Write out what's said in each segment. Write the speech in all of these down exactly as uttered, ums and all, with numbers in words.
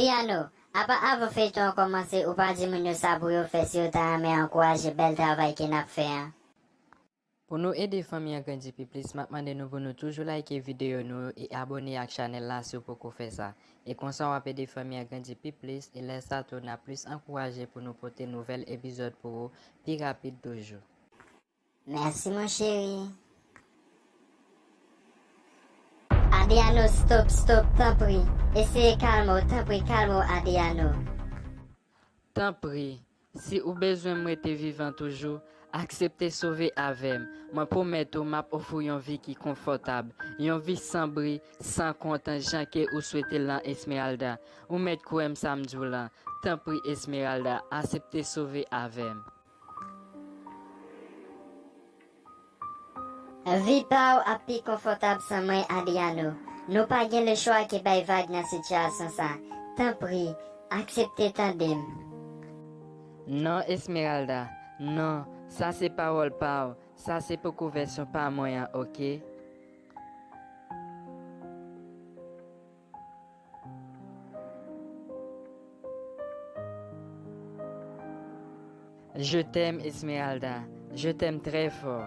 Adriano, apa avan feyton an kòmanse ou pa di moun yo sa pou yo fè si yo ta renmen ankouraje bèl travay ke n ap fè an? Pou nou ede fanmi an grandi pi plis, m ap mande nou pou nou toujou like videyo nou e abòne ak chanèl la si w poko fè sa. E konsa w ap ede fanmi an grandi pi plis e lè sa tou n ap plis ankouraje pou nou pote nouvèl epizòd pou ou pi rapid toujou. Mèsi mon cheri. Adriano, stop, stop, tanpri. Eseye kalme w, tanpri, kalme w, Adriano. Tanpri, si ou bezwen m rete vivan toujou, aksepte sove avè m. Mwen pwomèt ou m ap ofri w yon vi ki konfòtab, yon vi san bri, san kont, jan ke ou swete l lan, Esmeralda. Ou mèt kwè m sa m di w lan. Tanpri, Esmeralda, aksepte sove avè m. Vi pa w ap pi konfòtab san mwen, Adriano. Nou pa gen lechwa ke bay vag nan sitiyasyon sa. Tanpri, aksepte tande m. Non, Esmeralda, non, sa se pawòl pa w, sa se poko vèsyon pa mwen an, oke? Je t'aime, Esmeralda. Je t'aime très fort.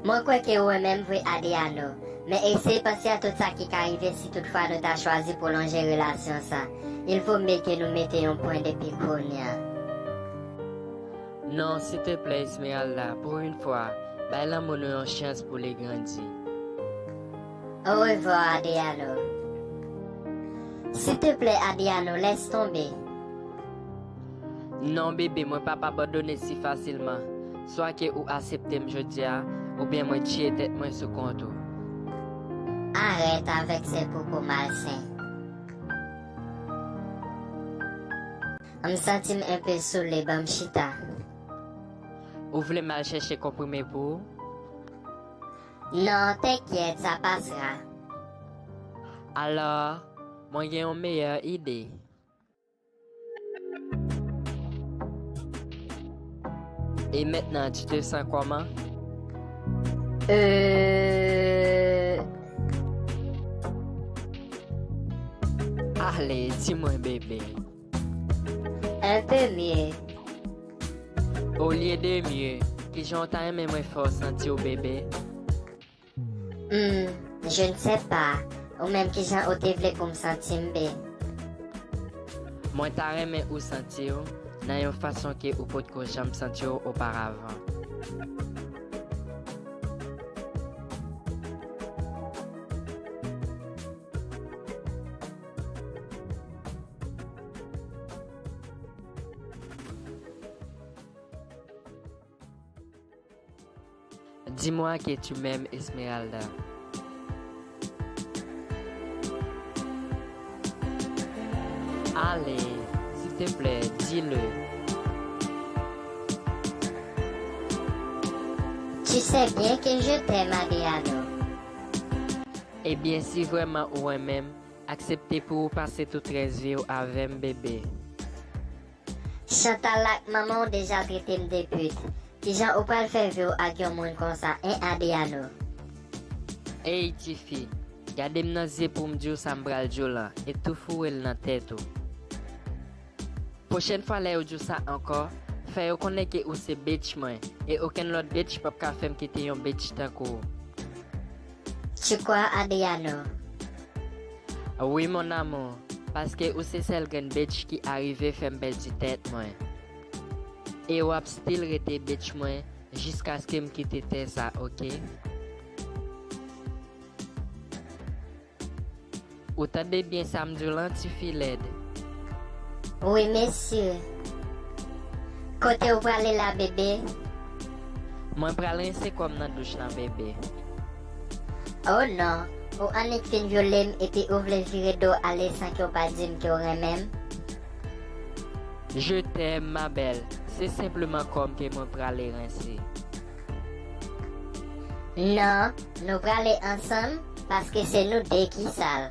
Mwen kwè ke ou renmen m vre, Adriano. Men eseye panse a tout sa ki ka rive si toutfwa nou ta chwazi pwolonje relasyon sa. Il vaut mieux ke nou mete yon pwen depi kounye a. Non, silteplè, Esmeralda, pou yon fwa, bay lanmou nou yon chans pou li grandi. Orevwa, Adriano. Silteplè, Adriano, laisse tomber. Non, bebe, mwen p ap abandone si fasilman. Swa ke ou aksepte m jodi a, oubyen mwen tiye tèt mwen sou kont ou. Arrête avec ces propos malsains. M santi m enpe soule, ban m chita. Ou vle m al chèche konprime pou ou? Non, t'inquiète, ça passera. Alò, mwen gen yon meyè ide. Et maintenant, tu te sens comment? Euh. Ale, di mwen, bebe. Un peu mieux. Olye de mieux, kijan w ta renmen mwen fè w santi w, bebe? Hmm, je ne sais pas. Ou menm, kijan ou te vle pou m santi m, be? Mwen ta renmen ou santi w nan yon fason ke ou potko janm santi w oparavan. Dis-moi que tu m'aimes, Esmeralda. Allez, s'il te plaît, dis-le. Tu sais bien que je t'aime, Adriano. Ebyen, si vrèman ou renmen m, aksepte pou ou pase tout rès vi w avè m, bebe. Chantal ak manman w deja trete m de pit. Kijan ou pral fè vi w ak yon moun konsa, en, Adriano? Ey, tifi, gade m nan zye pou m di w sa m pral di w lan, e tou foure l nan tèt ou. Pwochèn fwa lè yo di w sa ankò, fè yo konnen ke ou se bitch mwen, e okenn lòt bitch p ap ka fè m kite yon bitch tankou w. Tu crois, Adriano? Wi, mon amour, paske ou se sèl grenn bitch ki arive fè m pèdi tèt mwen. E w ap still rete bitch mwen jiskaske m kite tè sa, oke? Ou tande byen sa m di w lan, tifi lèd? Wi, mesye. Kote w prale la, bebe? Mwen pral rense kò m nan douch lan, bebe. Oh non, ou annik fin vyole m epi ou vle vire do w ale san ke w pa di m ke w renmen m? Je t'aime, ma belle. Se senpleman kò m ke mwen prale rense. Non, nou prale ansanm, paske se nou de ki sal.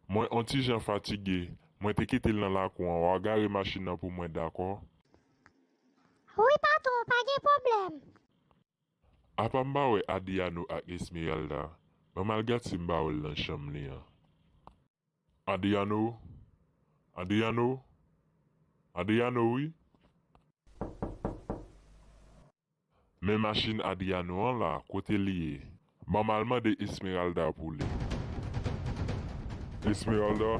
Mwen on ti jan fatige. Mwen te kite l nan lakou an. W a gare machin nan pou mwen, dakò? Wi, patwon, pa gen pwoblèm. Apa m pa wè Adriano ak Esmeralda? Ban m al gad si m pa wè l nan chanm li an. Adriano? Adriano? Adriano, wi. Men machin Adriano an la, kote li ye? Ban m al mande Esmeralda pou li. Esmeralda?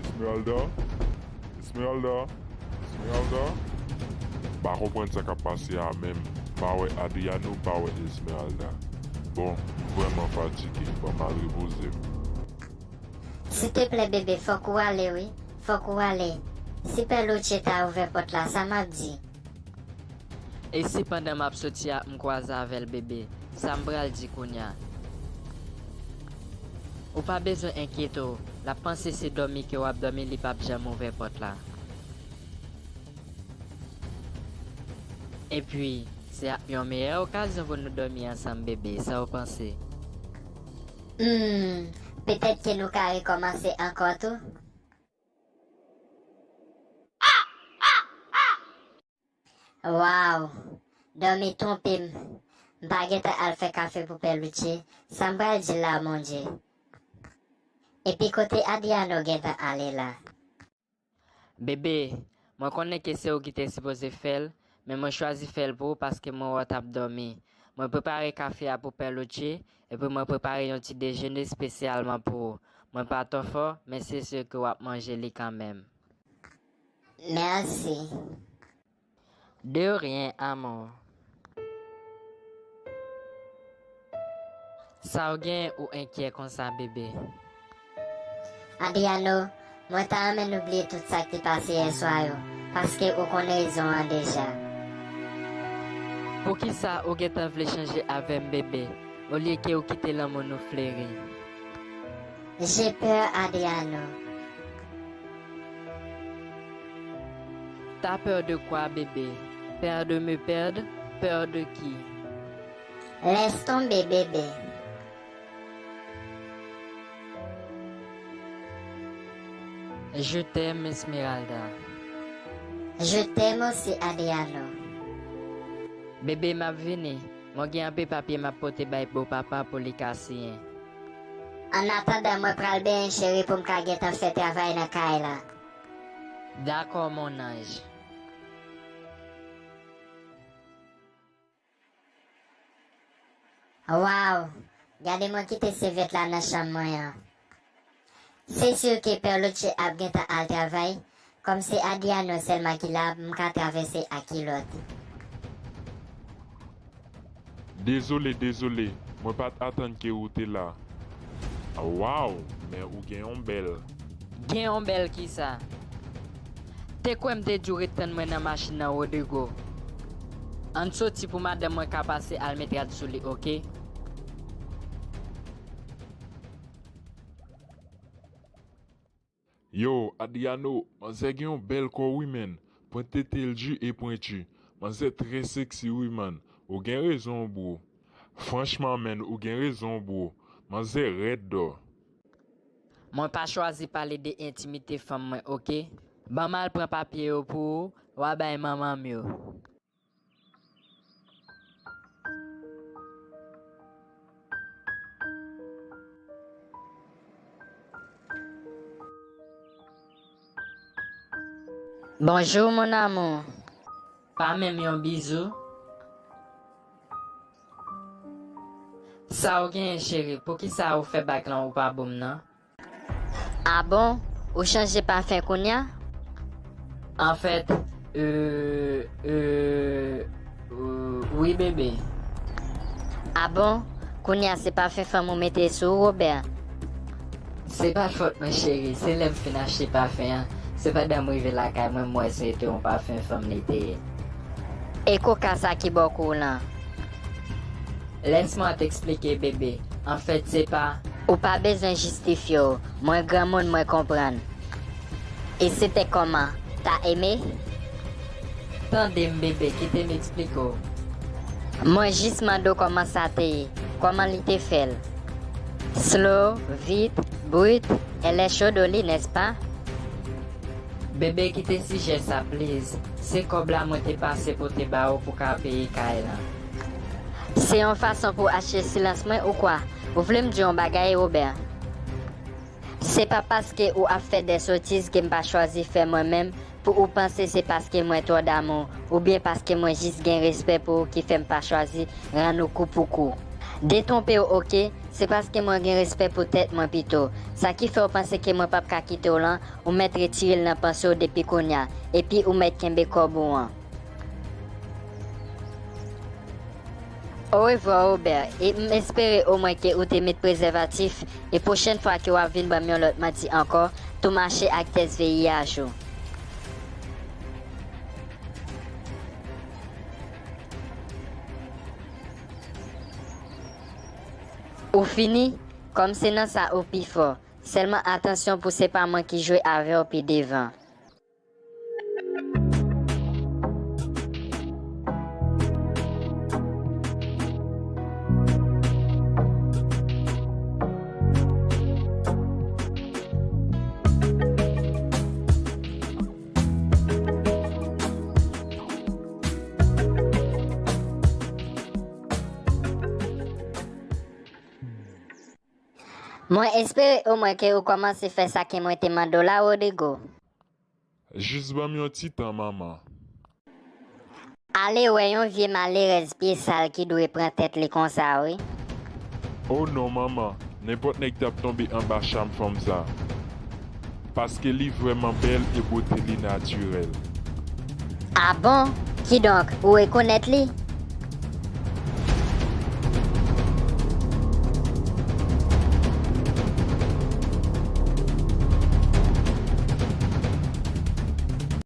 Esmeralda? Esmeralda? Esmeralda? M pa konprann sa k ap pase a menm. M pa wè Adriano, m pa wè Esmeralda. Bon, m vrèman fatige. Ban m al repoze m. Silteplè, bebe, fòk ou ale, wi. Fòk ou ale. Si Pè Loutje ta ouvè pòt la, sa m ap di? E si pandan m ap soti a, m kwaze avè l, bebe? Sa m pral di kounye a? Ou pa bezwen enkyete w. L ap panse se dòmi ke w ap dòmi, li p ap janm ouvè pòt la. Epi, se ap yon meyè okazyon pou nou dòmi ansanm, bebe. Sa w panse? Hmm, petèt ke nou ka rekòmanse ankò tou. Waw! Dòmi twonpe m. M pa gentan al fè kafe pou Pè Loutje. Sa m pral di l la, Bondye? Epi kote Adriano gentan ale la? Bebe, mwen konnen ke se ou ki te sipoze fè l, men mwen chwazi fè l pou ou paske mwen wè w t ap dòmi. Mwen prepare kafe a pou Pè Loutje, epi mwen prepare yon ti dejene espesyalman pou ou. Mwen pa twò fò, men se si ke w ap manje li kanmenm. Mèsi. De rien, amour. Sa w gen ou enkyè konsa, bebe? Adriano, mwen ta renmen nou bliye tout sa k te pase yè swa yo, paske ou konn rezon an deja. Poukisa ou gentan vle chanje avè m, bebe, olye ke ou kite lanmou nou fleri? J'ai peur, Adriano. T'as peur de quoi, bébé? Peur de me perdre? Peur de qui? Laisse tomber, bébé. Je t'aime, Esmeralda. Je t'aime aussi, Adriano. Bebe, m ap vini. Mwen gen anpe papye m ap pote bay bo papa pou li ka siyen. Annatandan, mwen pral benyen, cheri, pou m ka gentan fè travay nan kay la. Dakò, mon anj. Waw! Gade mwen kite sèvyèt la nan chanm mwen an. Se si ke Pè Loutje ap gentan al travay, kòm se Adriano sèlman ki la, m ka travèse ak kilòt. Dezole, dezole, mwen pa t atann ke ou te la. Waw, men ou gen yon bèl. Gen yon bèl kisa? Te kwè m te di w ret tann mwen nan machin nan, Rodrigo. Ann soti pou madanm mwen ka pase al met rad sou li, oke? Yo, Adriano, manzè gen yon bèl kò wi, man. Pwent tete l di e pwenti. Manzè trè seksi wi, man. Ou gen rezon, bro. Franchman, man, ou gen rezon, bro. Manzè rèd, dò. Mwen pa chwazi pale de entimite fanm mwen, oke? Ban m al pran papye yo pou ou, w a bay manman m yo. Bonjou, mon amour. Pa menm yon bizou? Sa w genyen, cheri? Poukisa ou fè bak lan ou pa bo m nan? A bon? Ou chanje pafen kounya? Anfèt, euh, euh, euh, wi, bebe. A bon? Kounya se pafen fanm ou mete sou ou, Robert? Se pa fòt mwen, cheri, se lè m fin achte pafen an. Se pandan m rive lakay mwen, m wè se te yon pafen fanm li te ye. E koka sa ki bò kou w lan? Laisse-moi t'expliquer, bebe. Anfèt, se pa. Ou pa bezwen jistifye w. Mwen granmoun, mwen konprann. Et c'était comment? T'as aimé? Tande m, bebe, kite m eksplike w. Mwen jis mande w kòman sa te ye, kòman li te fè l. Slow, vit, brut, elle est chaude au lit, n'est-ce pas? Bebe, kite sijè sa, please. Se kòb la mwen te pase pote ba ou pou ka peye kay lan. Se yon fason pou w achte silans mwen ou kwa? Ou vle m di w yon bagay, Robert? Se pa paske ou ap fè de sotiz ke m pa chwazi fè mwen menm, pou ou panse se paske mwen twò damou, oubyen paske mwen jis gen respè pou ou ki fè m pa chwazi rann ou kou pou kou. Detwonpe w, oke? Se paske mwen gen respè pou tèt mwen pito. Sa ki fè w panse ke mwen p ap ka kite w lan, ou mèt retire l nan panse w depi kounye a, epi ou mèt kenbe kòb ou an. Orevwa, Robert, e m espere omwen ke ou te met prezèvatif, e pwochèn fwa ke w ap vin ban m yon lòt manti ankò, tou mache ak tès V I H ou. Ou fini? Kòm se nan sa ou pi fò. Sèlman atansyon pou se pa mwen ki jwe avè w pi devan. Mwen espere omwen ke ou kòmanse fè sa ke mwen te mande w la, Rodrigo. Jis ban m yon ti tan, manman. Ale wè yon vye malerèz pye sal ki dwe pran tèt li konsa, wi. O non, manman, nenpòt nèg t ap tonbe anba cham fanm sa. Paske li vrèman bèl e bote li natirèl. A bon? Kidonk, ou rekonèt li?